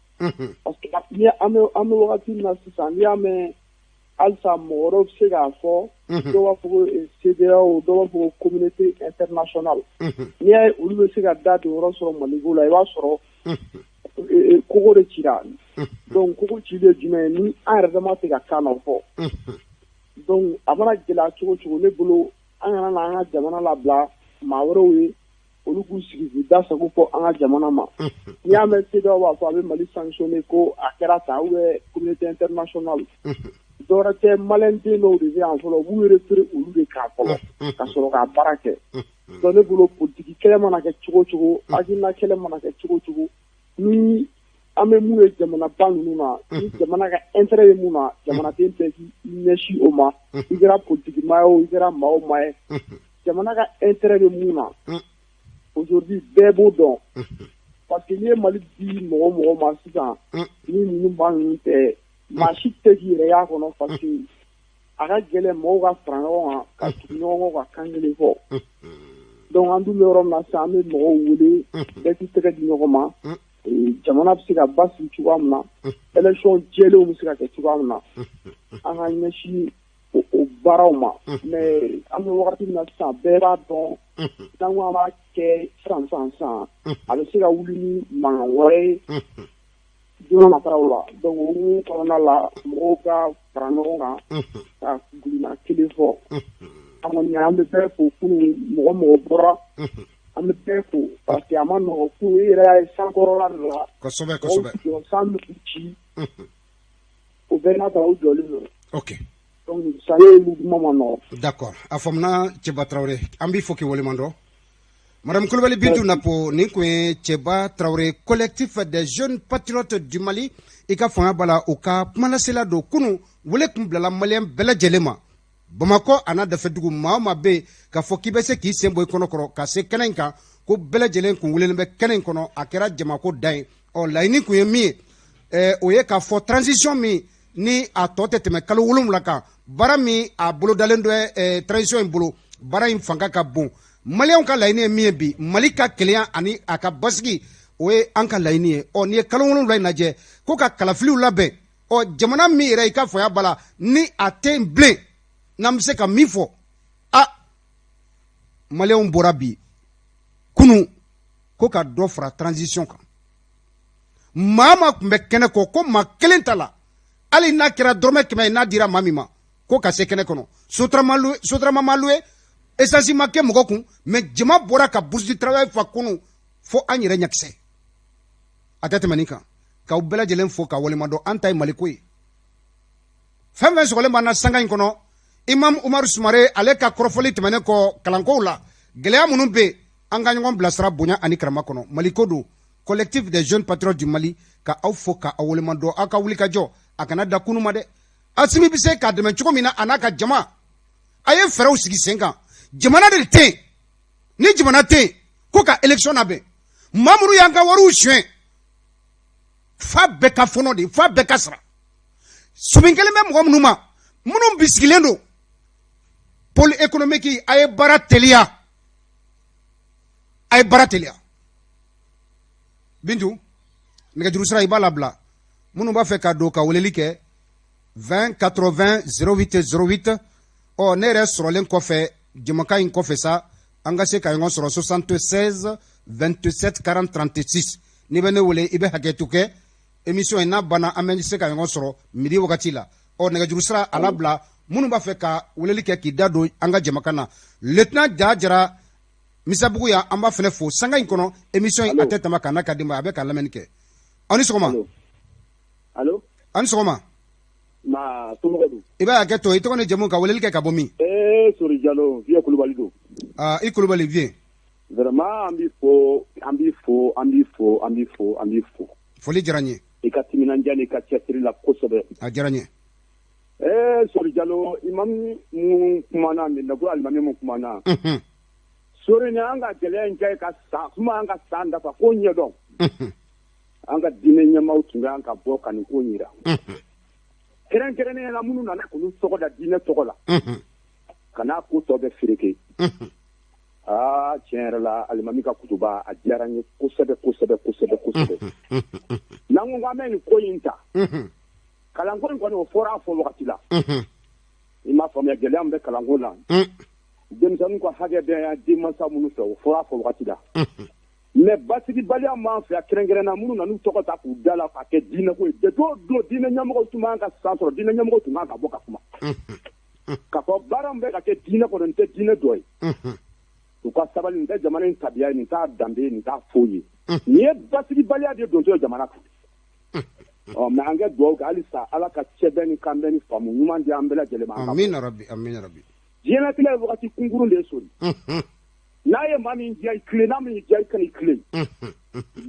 Parce que ni an bɛ wagati min na sisan, n'i y'a mɛn halisa mɔgɔ wɛrɛw bɛ se k'a fɔ, dɔw b'a fɔ ko CEDEAO, dɔw b'a fɔ ko communauté internationale, n'i y'a ye olu bɛ se ka da don yɔrɔ sɔrɔ Maliko la, i b'a sɔrɔ kogo de cira. Donc kogo cili ye jumɛn ye? Ni an yɛrɛ dama tɛ ka kan na fɔ. Donc a mana gɛlɛya cogo cogo, ne bolo, an kana na an ka jamana labila maa wɛrɛw ye. Olu k'u sigi k'u da sago fɔ an ka jamana ma. N'i y'a mɛn CEDEAO b'a fɔ a bɛ Mali sanctionner ko a kɛra tan ou bien communauté internationale, dɔwɛrɛ tɛ, malien den dɔw de bɛ yan fɔlɔ, u b'u référer olu de kan fɔlɔ ka sɔrɔ ka baara kɛ. Donc ne bolo, politique kɛlɛ mana kɛ cogo o cogo, hakilina kɛlɛ mana kɛ cogo o cogo, ni an bɛ mun ye jamanaba ninnu na, ni jamana ka intérêt ye mun na, jamanaden bɛɛ k'i ɲɛsin o ma. I kɛra politique maa ye o, i kɛra maa o maa ye, jamana ka intérêt bɛ mun na aujourd'hui, bɛɛ b'o dɔn, parce que n'i ye Mali di mɔgɔ o mɔgɔ ma sisan, ni ninnu maa ninnu tɛ, maa si tɛ k'i yɛrɛ y'a kɔnɔ, parce que a ka gɛlɛn mɔgɔw ka fara ɲɔgɔn kan ka tugu ɲɔgɔn kɔ ka kan kelen fɔ. Donc an dun bɛ yɔrɔ min na sisan, an bɛ mɔgɔw wele, bɛɛ k'i tɛgɛ di ɲɔgɔn ma, jamana bɛ se ka basigi cogoya min na, élection jɛlenw bɛ se ka kɛ cogoya min na, an ka ɲɛsin o baaraw ma. Mais an bɛ wagati min na sisan, bɛɛ b'a dɔn, n'an ko an b'a kɛ sisan sisan sisan, a bɛ se ka wuli ni mankan wɛrɛ ye don nataw la. Donc o hukumu kɔnɔna la, mɔgɔw ka fara ɲɔgɔn kan ka gulina kelen fɔ. An kɔni, an bɛ bɛɛ fo. Kunun, mɔgɔ mɔgɔ bɔra, an bɛ bɛɛ fo, parce que a ma nɔgɔn. Kunun, i yɛrɛ y'a ye sankɔrɔla de la, kosɛbɛ kosɛbɛ san bɛ k'u ci, o bɛɛ n'a ta, u jɔlen don. Donc ça ye mouvement ma nɔgɔn. D'accord, a faamuna. Cɛba Tarawele, an b'i fo k'i waleɲuman dɔn. Madame Kulibali Bintu Napo, nin kun ye Cɛba Tarawele, Collectif des jeunes patriotes du Mali. I ka fanga b'a la, u ka kumalasela don. Kunun, wele kun bilala malien bɛɛ lajɛlen ma, Bamakɔ a n'a dafɛdugu. Maa o maa bɛ yen k'a fɔ k'i bɛ se k'i sen bɔ i kɔnɔ kɔrɔ ka se kɛnɛ in kan, ko bɛɛ lajɛlen kun welelen bɛ kɛnɛ in kɔnɔ. A kɛra jamako dan ye. Ɔ, laɲini kun ye min ye, o ye k'a fɔ transition min ni a tɔ tɛ tɛmɛ kalo 7 kan, baara min a bolodalen dɔ, transition in bolo, baara in fanga ka bon. Maliyɛnw ka laɲini ye min ye bi, Mali ka kelenya ani a ka basigi, o ye an ka laɲini ye. Ɔ, n'i ye kalo 7 in lajɛ, ko ka kalafiliw labɛn, ɔ, jamana min yɛrɛ i ka fɔya b'a la ni a tɛ yen bilen, n'an bɛ se ka min fɔ, a maliyɛnw bɔra bi kunun ko ka dɔ fara transition kan. Maa maa tun bɛ kɛnɛ kɔ, ko maa kelen ta la, hali n'a kɛra dɔrɔmɛ 100 ye, n'a dira maa min ma ko ka se kɛnɛ kɔnɔ. Sotrama ma louer, essence ma kɛ mɔgɔ kun, mais jama bɔra ka Bourse du Travail fa kunun fo an yɛrɛ ɲakisɛ. A tɛ tɛmɛ nin kan. K'aw bɛɛ lajɛlen fo ka waleɲuman dɔn. An ta ye Maliko ye. Fɛn fɛn sɔgɔlen b'an na sanga in kɔnɔ, Imam Umaru Sumare, ale ka kɔrɔfɔli tɛmɛnen kɔ, kalankow la gɛlɛya minnu bɛ yen, an ka ɲɔgɔn bilasira bonya ani karama kɔnɔ. Maliko don. Collectif des jeunes patriotes du Mali ka aw fo ka aw waleɲuman dɔn. Aw ka wuli ka jɔ, a kana da kunu ma dɛ. Asimi bɛ se k'a dɛmɛ cogo min na, a n'a ka jama, a ye fɛɛrɛw sigi sen kan. Jamana de tɛ yen, ni jamana tɛ yen, ko ka élection labɛn. Maa minnu y'an ka wariw suɲɛ, fa bɛɛ ka fɔnɔ de, fa bɛɛ ka sara. Sumi kelen bɛ mɔgɔ minnu ma, minnu bisigilen don pôle économique, a ye baara teliya, a ye baara teliya. Bintu, nɛgɛjuru sira i b'a labila, minnu b'a fɛ ka don ka weleli kɛ, 20 80 08 08. Ɔ, ne yɛrɛ sɔrɔlen kɔfɛ jamakan in kɔfɛ sa, an ka se ka ɲɔgɔn sɔrɔ 76 27 40 36. N'i bɛ ne wele, i bɛ hakɛto kɛ. Émission in n'a banna, an bɛ se ka ɲɔgɔn sɔrɔ midi wagati la. Ɔ, nɛgɛjuru sira a labila, minnu b'a fɛ ka weleli kɛ k'i da don an ka jamakan na. Lieutenant Ja Jara Misabugu yan, an b'a fana fo sanga in kɔnɔ. Émission in a tɛ tɛmɛ ka n'a ka denbaya, a bɛ ka lamɛnni kɛ. Aw ni sɔgɔma. Allo. Aw ni sɔgɔma. Ma somɔgɔw dun? I b'a hakɛ to, i tɔgɔ ni jamu, ka weleli kɛ ka bɔ min? Ee, Sori Jalo, Vieux Kulubali don. Aa, i Kulubali, Vieux. Vraiment, an b'i fo, an b'i fo, an b'i fo, an b'i fo, an b'i fo. Foli diyara n ye. I ka timinandiya n'i ka cɛsiri la kosɛbɛ. A diyara n ye. Ee, Sori Jalo, imam mun kumana nin na, ko alimami mun kumana. Sori, ni an ka gɛlɛya in kɛ ka san kuma, an ka san dafa ko ɲɛdɔn. An ka diinɛ ɲɛmaaw tun kan ka bɔ ka nin ko yira. Kɛrɛnkɛrɛnnenya la, minnu nana k'olu tɔgɔ da diinɛ tɔgɔ la. Ka n'a ko tɔ bɛɛ fereke. Aa, tiɲɛ yɛrɛ la, alimami ka kutuba a diyara n ye kosɛbɛ kosɛbɛ kosɛbɛ kosɛbɛ. N'an ko k'an bɛ nin ko in ta, kalanko in kɔni, o fɔra a fɔ wagati la. I m'a faamuya, gɛlɛya min bɛ kalanko la, denmisɛnninw ka hakɛ bɛ yan denmansa minnu fɛ, o fɔra a fɔ wagati la. Mais basigibaliya m'an fɛ yan, kɛrɛnkɛrɛnna minnu nan'u tɔgɔ ta k'u da la k'a kɛ diinɛko ye. Depuis o don, diinɛ ɲɛmɔgɔw tun b'an ka san sɔrɔ, diinɛ ɲɛmɔgɔw tun kan ka bɔ ka kuma k'a fɔ baara min bɛ ka kɛ diinɛ kɔnɔ, nin tɛ diinɛ dɔ ye. U ka sabali, nin tɛ jamana in tabiya ye, nin t'a danbe ye, nin t'a foyi ye. Nin ye basigibaliya de dontɔ ye jamana kan. Ɔ, mais an kɛ dugawu kɛ halisa, Ala ka cɛbɛn ni kanbɛn ni faamu ɲuman di an bɛɛ lajɛlen ma. Amina rabi, amina rabi. Diɲɛlatigɛ ye wagati kunkurun de ye, Sori. N'a ye maa min diya, i tilen, n'a min diya, i kana i tilen.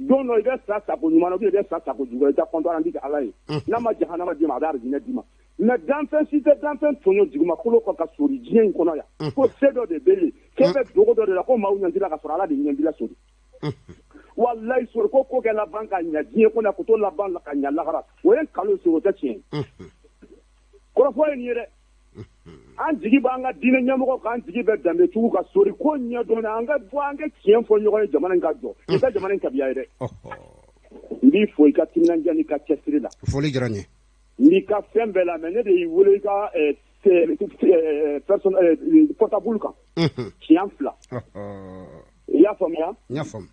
Don dɔ i bɛ sa sako ɲuman na, ou bien i bɛ sa sako jugu la, i ka compte rendu kɛ Ala ye. N'a ma jahanama d'i ma, a bɛ arijinɛ d'i ma. Mais danfɛn si tɛ danfɛn tɔɲɔ jugumakolo kɔ ka sori diɲɛ in kɔnɔ yan, ko se dɔ de bɛ yen, k'e bɛ dogo dɔ de la, ko maaw ɲɛ t'i la, ka sɔrɔ Ala de ɲɛ b'i la, Sori. Walayi Sori, ko kɛ laban ka ɲɛ diɲɛ kɔnɔ, ko to laban ka ɲɛ lahara, o ye nkalon, Sori, o tɛ tiɲɛ ye. Kɔrɔfɔ ye nin ye dɛ. An jigi b'an ka diinɛ ɲɛmɔgɔ kan, an jigi bɛ danbetigiw ka, Sori, ko ɲɛdɔn, an ka bɔ, an ka tiɲɛ fɔ ɲɔgɔn ye, jamana in ka jɔ. Nin tɛ jamana in tabiya ye dɛ. N b'i fo i ka timinandiya n'i ka cɛsiri la. Foli diyara n ye. N b'i ka fɛn bɛɛ la, mais ne de y'i wele i ka portable kan siɲɛ 2. I y'a faamuya? N y'a faamu.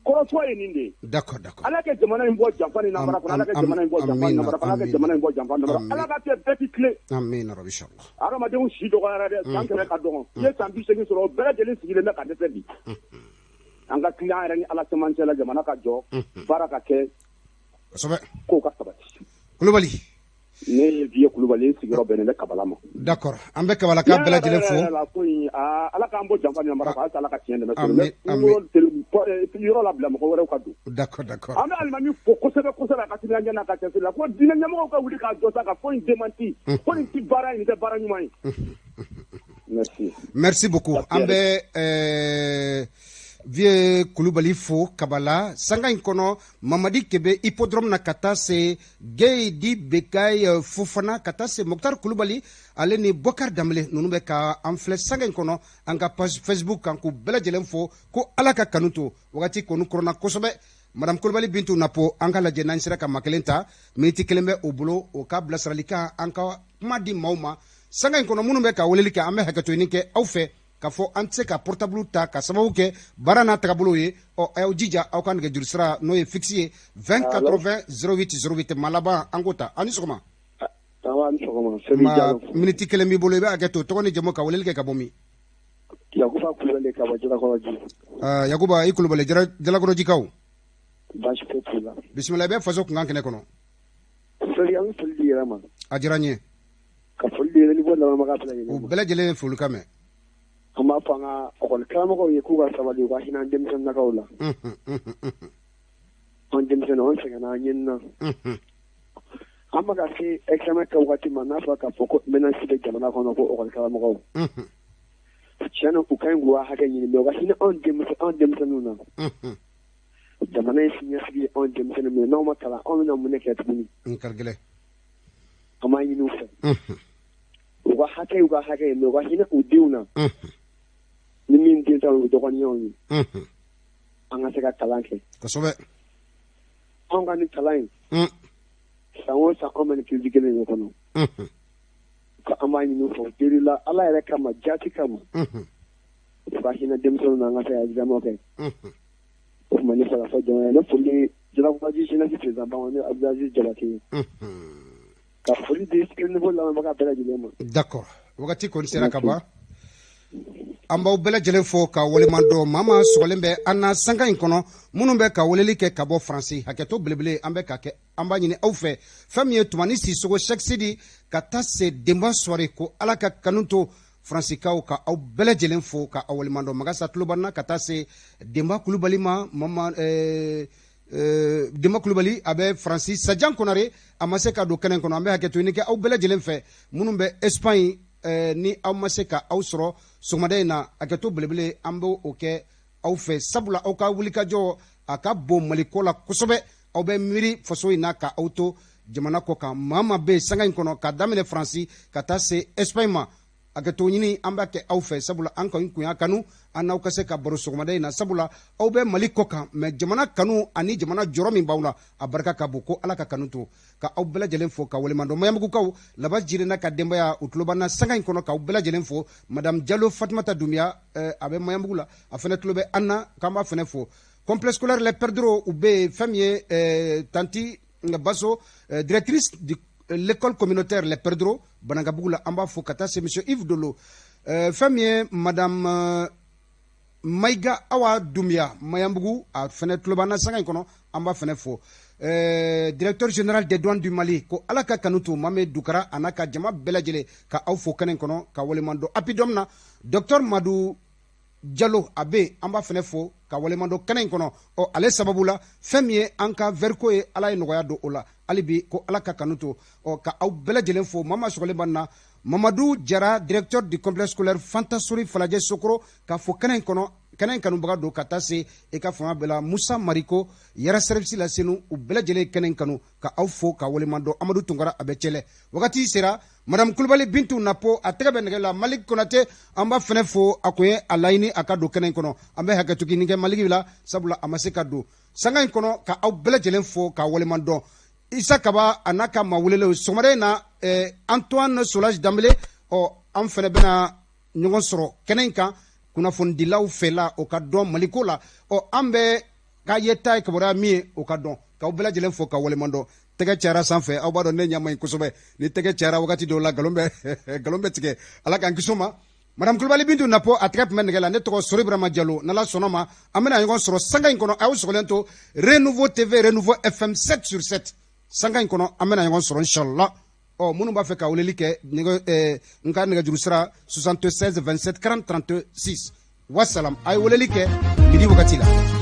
Kɔrɔfɔ ye nin de ye. D'accord. Ala ka jamana in bɔ janfa ni namara kɔnɔ, Ala ka jamana in bɔ janfa ni namara kɔnɔ, Ala ka jamana in bɔ janfa ni namara kɔnɔ, Ala ka kɛ bɛɛ k'i tilen. Amina rabi, inchallah. Hadamadenw si dɔgɔyara dɛ, san 100 ka dɔgɔn. I ye san 80 sɔrɔ, o bɛɛ lajɛlen sigilen bɛ ka dɛsɛ bi. An ka tilen an yɛrɛ ni Ala cɛmancɛ la, jamana ka jɔ, baara ka kɛ. Kosɛbɛ. Kow ka sabati. Kulubali. Ne ye Vieux Kulubali, n sigiyɔrɔ bɛnnen bɛ Kabala ma. D'accord, an bɛ Kabalaka bɛɛ lajɛlen fo. Ko in, Ala k'an bɔ janfa ni namara kɔnɔ, halisa Ala ka tiɲɛ dɛmɛ. Amin, amin. Yɔrɔ labila mɔgɔ wɛrɛw ka don. D'accord. An bɛ alimami fo kosɛbɛ kosɛbɛ, a ka timinandiya n'a ka cɛsiri la, ko diinɛ ɲɛmɔgɔw ka wuli k'a jɔ sa, ka ko in démenti, ko nin tɛ baara ye, nin tɛ baara ɲuman ye. Merci. Merci beaucoup. An bɛ Vieux Kulubali fo Kabala sanga in kɔnɔ, Mamadi Kebe hippodrome na, ka taa se Gueye di Bekay Fofana, ka taa se Mokhtar Kulubali, ale ni Bɔkar Danbele, ninnu bɛ ka an filɛ sanga in kɔnɔ an ka page Facebook kan, k'u bɛɛ lajɛlen fo, ko Ala ka kanu to. Wagati kɔni kɔrɔna kosɛbɛ. Madame Kulubali Bintu Napo, an ka lajɛ n'an sera ka maa kelen ta, miniti 1 bɛ o bolo, o ka bilasiralikan, an ka kuma di maaw ma sanga in kɔnɔ. Minnu bɛ ka weleli kɛ, an bɛ hakɛto ɲini kɛ aw fɛ k'a fɔ an tɛ se ka portable ta ka sababu kɛ baara n'a tagabolo ye. Ɔ, a y'aw jija, aw ka nɛgɛjuru sira n'o ye fixe ye, 20 80 08 08. Maa laban, an k'o ta. An ni sɔgɔma. Ma miniti 1 b'i bolo, i bɛ hakɛ to, tɔgɔ ni jamu, ka weleli kɛ ka bɔ min? Yakuba Kulubali ka bɔ Jalakɔrɔji. Yakuba, i Kulubali, Jalakɔrɔjikaw. Baasi foyi t'u la. Bisimila, i bɛ faso kunkan kɛnɛ kɔnɔ. Sori, an bɛ foli di yɛrɛ ma. A diyara n ye. Ka foli di Renouveau lamɛnbaga bɛɛ lajɛlen ma. U bɛɛ lajɛlen ye folikan mɛn. An b'a fɔ an ka école karamɔgɔw ye k'u ka sabali, u ka hinɛ an denmisɛnninnakaw la. An denmisɛnninw, an sɛgɛnna, an ɲinina. An bɛ ka se examen kɛ wagati ma, n'a fɔra k'a fɔ ko menace bɛ jamana kɔnɔ, ko école karamɔgɔw. Tiɲɛ na, u ka ɲi k'u ka hakɛ ɲini, mais u ka hinɛ anw denmisɛnninw na. Jamana in siniɲɛsigi ye anw denmisɛnninw ye, n'anw ma kalan, anw bɛna mun de kɛ tuguni? N ka gɛlɛn. An b'a ɲini u fɛ. U ka hakɛ y'u ka hakɛ ye, mais u ka hinɛ u denw na. Ni min den ta u dɔgɔninyaw ye. An ka se ka kalan kɛ. Kosɛbɛ. Anw ka nin kalan in, san o san, anw bɛ nin crise kelen in kɔnɔ. Ko an b'a ɲini u fɛ, deli la Ala yɛrɛ kama, jaati kama. U ka hinɛ denmisɛnninw na, an ka se ka examen kɛ. O tuma ne fɛ ka fɔ jama ye, ne foli Jalakɔrɔji jeunesse président ba ne Abdulaziz Jabate ye. Ka foli di Renouveau lamɛnbaga bɛɛ lajɛlen ma. D'accord, wagati kɔni sera ka ban. An b'aw bɛɛ lajɛlen fo ka waleman dɔn. Maa maa sɔgɔlen bɛ an na sanga in kɔnɔ, minnu bɛ ka weleli kɛ ka bɔ Faransi, hakɛto belebele an bɛ ka kɛ, an b'a ɲini aw fɛ. Fɛn min ye Tumani Sisogo, Cheick Sidi, ka taa se Denba Soire, ko Ala ka kanu to Faransikaw, ka aw bɛɛ lajɛlen fo ka aw waleman dɔn. Magasa tulobanna, ka taa se Denba Kulubali ma, mama Denba Kulubali, a bɛ Faransi. Sajan Konare, a ma se ka don kɛnɛ kɔnɔ, an bɛ hakɛto ɲini kɛ aw bɛɛ lajɛlen fɛ. Minnu bɛ Espagne, ni aw ma se ka aw sɔrɔ sɔgɔmada in na, hakɛto belebele an b'o o kɛ aw fɛ, sabula aw ka wulikajɔ a ka bon Maliko la kosɛbɛ. Aw bɛ miiri faso in na ka aw to jamana kɔ kan. Maa maa bɛ sanga in kɔnɔ, ka daminɛ Faransi ka taa se Espagne ma, hakɛto ɲini an b'a kɛ aw fɛ, sabula an kɔni kun y'a kanu an n'aw ka se ka baro sɔgɔmada in na, sabula aw bɛ Mali kɔ kan, mais jamana kanu ani jamana jɔrɔ min b'aw la, a barika ka bon. Ko Ala ka kanu to, ka aw bɛɛ lajɛlen fo ka waleɲuman dɔn. Maɲanbugukaw laba jirina ka denbaya, u tulo b'an na sanga in kɔnɔ, k'aw bɛɛ lajɛlen fo. Madame Jalo Fatumata Dunbiya, a bɛ Maɲanbugu la, a fana tulo bɛ an na, k'an b'a fana fo. Complexe scolaire Les Perdreaux, u bɛ yen. Fɛn min ye tanti Baso, directrice de l'école communautaire Les Perdreaux Banankabugu la, an b'a fo, ka taa se monsieur Yves Dolo. Fɛn min ye madame Mayiga Awa Dunbiya Mayanbugu, a fɛnɛ tulo b'an na sanga in kɔnɔ, an b'a fɛnɛ fo. Directeur général des douanes du Mali, ko Ala ka kanu to Mame Dukara a n'a ka jama bɛɛ lajɛlen, ka aw fo kɛnɛ in kɔnɔ ka waleɲuman dɔn. Apidɔm na, docteur Madu Jalo a bɛ, an b'a fɛnɛ fo ka waleɲuman dɔn kɛnɛ in kɔnɔ. Ɔ, ale sababu la, fɛn min ye an ka veriko ye, Ala ye nɔgɔya don o la hali bi, ko Ala ka kanu to. Ɔ, ka aw bɛɛ lajɛlen fo. Maa sɔgɔlen b'an na, Mamadu Jara, directeur du complexe scolaire Fantasori Falajɛ Sokoro, ka fo kɛnɛ in kɔnɔ, kɛnɛ in kanubaga don, ka taa se i ka fanga bɛɛ la. Musa Mariko Yɛrɛ service la Senu, u bɛɛ lajɛlen kɛnɛ in kanu, ka aw fo ka waleɲuman dɔn. Amadu Tunkara a bɛ cɛlɛ. Wagati sera, madame Kulubali Bintu Napo a tɛgɛ bɛ nɛgɛ la. Malik Konate, an b'a fɛnɛ fo, a kun ye a laɲini a ka don kɛnɛ in kɔnɔ. An bɛ hakɛto ɲini kɛ Maliki la, sabula a ma se ka don sanga in kɔnɔ. Ka aw bɛɛ lajɛlen fo ka waleɲuman dɔn. Isa Kaba a n'a ka maa welelew, sɔgɔmada in na, Antoine Solage Danbele. Ɔ, an fɛnɛ bɛna ɲɔgɔn sɔrɔ kɛnɛ in kan kunnafonidilaw fɛla, o ka dɔn Maliko la. Ɔ, an bɛ k'a ye ta ye kibaruya min ye, o ka dɔn. K'aw bɛɛ lajɛlen fo ka waleɲuman dɔn. Tɛgɛ cayara sanfɛ, aw b'a dɔn ne ɲɛ man ɲi kosɛbɛ. Ni tɛgɛ cayara wagati dɔw la, nkalon bɛ tigɛ. Ala k'an kisi o ma. Madame Kulubali Bintu Napo a tɛgɛ tun bɛ nɛgɛ la. Ne tɔgɔ Sori Ibrahima Jalo. N'Ala sɔnna ma, an bɛna ɲɔgɔn sɔrɔ sanga in kɔnɔ. A y'aw sɔgɔlen to Renouveau TV, Renouveau FM 7 sur 7. Sanga in kɔnɔ, an bɛna ɲɔgɔn sɔrɔ inchallah. Ɔ, minnu b'a fɛ ka weleli kɛ, nɛgɛ n ka nɛgɛjuru sira 76 27 40 36. Wasalam, a ye weleli kɛ midi wagati la.